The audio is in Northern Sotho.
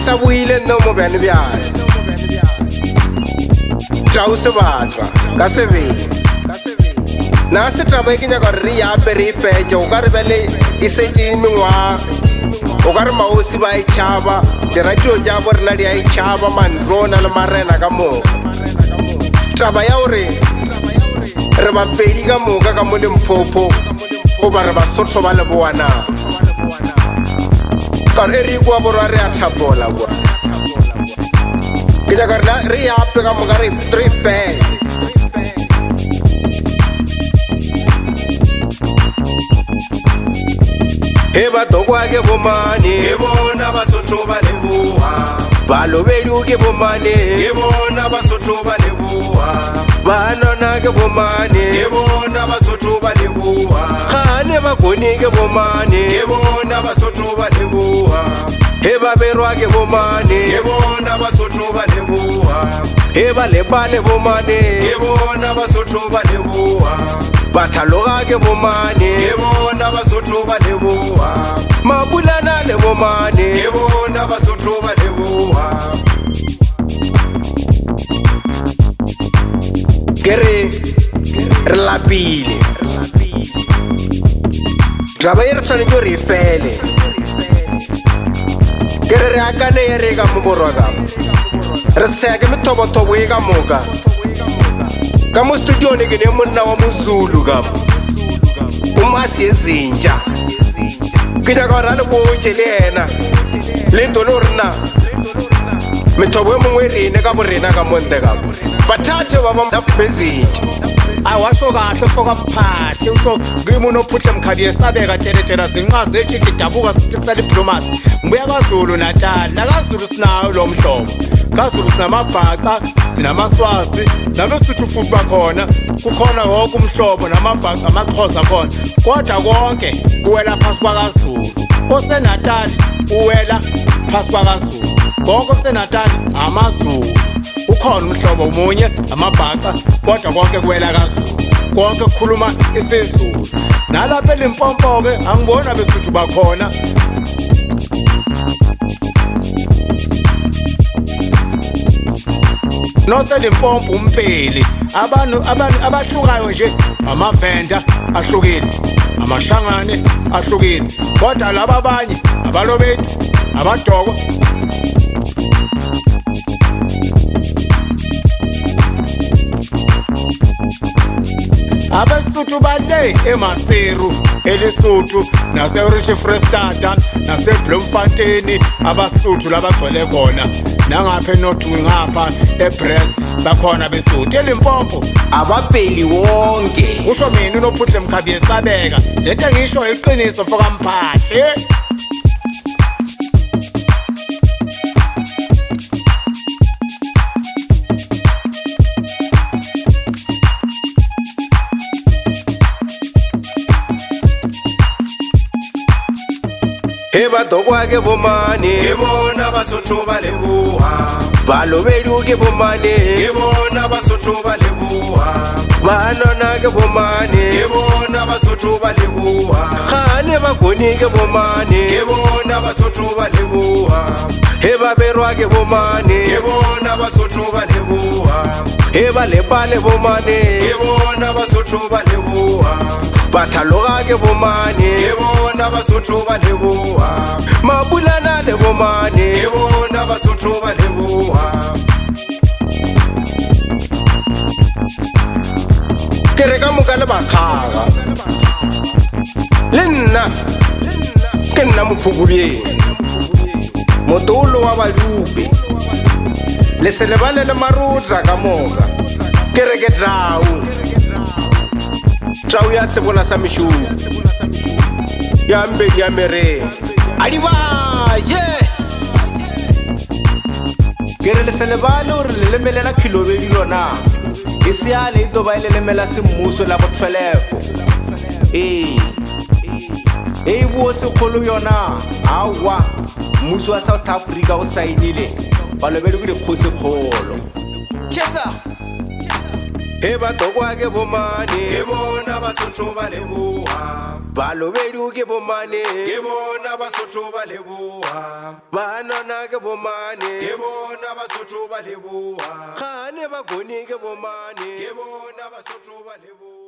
sa boile nna o mobjanebjane. Tau sebatwa, ka sebele. Na se taba e ke nyaka gore re e ape re e fetše, o ka re bjale e setše mengwaga. O ka re maosi ba e tšhaba, diradio tša bo rena di a e tšhaba, mandrona le marena ka moka. Taba ya gore re Bapedi ka moka ka mo Limpopo goba re Basotho ba Leboa na? Ka gore e re kua borwa re a hlapola kwa. Ke nyaka gore re e ape ka moka re e fele. He ba tokwa ke bomane, Ke bona Basotho ba leboha. Balobedu ke bomane, Ke bona Basotho ba leboha. Ba nona ke bomane, Ke bona Basotho ba leboha. Kgane bakone ke bomane, Ke bona Basotho ba leboha. He ba berwa ke bomane, Ke bona Basotho ba leboha. He ba lebale bomane, Ke bona Basotho ba leboha. Bathaloga ke bomane, Ke bona Basotho ba leboha. Mapulana le bomane, Ke bona Basotho ba leboha. Ke re re lapile. Taba e re tshwanetse gore e fele. Ke re re akane e re ka mo borwa ka. Re tsheya ke methobothobo e ka moka. Ka mo studio ne ke ne monna wa Mozulu ka mo. O masi ezinja. Ke nyaka gore a le botše le yena. Le ntone gore na methobo e mongwe e rene ka borena ka monte ka mo. Bathathe ba ba ezinja. Awasho kahle mfoka Mphahle usho kimi uNophuhle Mkhabi yesabeka tsheletshela zinqaze etshitshi dabuka sithi kusala ibhulumasi ngibuya KwaZulu Natal nakaZulu sinayo lo mhlobo KaZulu sinamabhaca sinamaswazi nabesuthu futhi bakhona kukhona wonke umhlobo namabhaca amaxhosa khona kodwa konke kuwela phasi kwakaZulu oseNatal uwela phasi kwakaZulu konke oseNatal amaZulu ukhona umhlobo omunye amabhaca kodwa konke kuwela kaZulu konke kukhuluma isiZulu nalapha eLimpopo-ke angiboni abesuthu bakhona. NoseLimpopo umpeli abantu abantu abahlukayo nje amavenda ahlukile amashangane ahlukile kodwa laba abanye abalobethu abadoko. Abesuthu bale eMaseru eLesotho nase-Rich Freestata nase-Bloemfontein abasuthu labagcwele khona nangapha eNorth ngapha eBrest bakhona besuthu eLimpopo. Abapeli wonke. Kusho mina uNophuhle Mkhabi yesabeka lento engisho iqiniso mfoka Mphahle. He ba tokwa ke bomane, Ke bona Basotho ba leboha. Balobedu ke bomane, Ke bona Basotho ba leboha. Ba nona ke bomane, Ke bona Basotho ba leboha. Kgane bakone ke bomane, Ke bona Basotho ba leboha. He ba berwa ke bomane, Ke bona Basotho ba leboha. He ba lebale bomane, Ke bona Basotho ba leboha. Bathaloga ke bomane, Ke bona Basotho ba leboha. Mapulana le bomane, Ke bona Basotho ba leboha. Ke re ka moka le bakgaga. Le nna ke nna mophukubjeng motolo wa badupe le se lebale le marotla ka moka. Ke re ke tau tau ya sebola sa mešomo ya mbedi ya mereng a di baje. Ke re le se lebale gore leleme le la Khilobedi lona e se yale e tlo ba e leleme la semmuso la botshwelefo. Ee e buo sekgolo yona aowa mmuso wa South Africa o saenile balobedi ke dikgosikgolo. Chesa. He Batlokwa ke bomane? Ke bona Basotho ba leboha. Balobedu ke bomane? Ke bona Basotho ba leboha. Banana ke bomane? Ke bona Basotho ba leboha. Gane Bakone ke bomane? Ke bona Basotho ba leboha.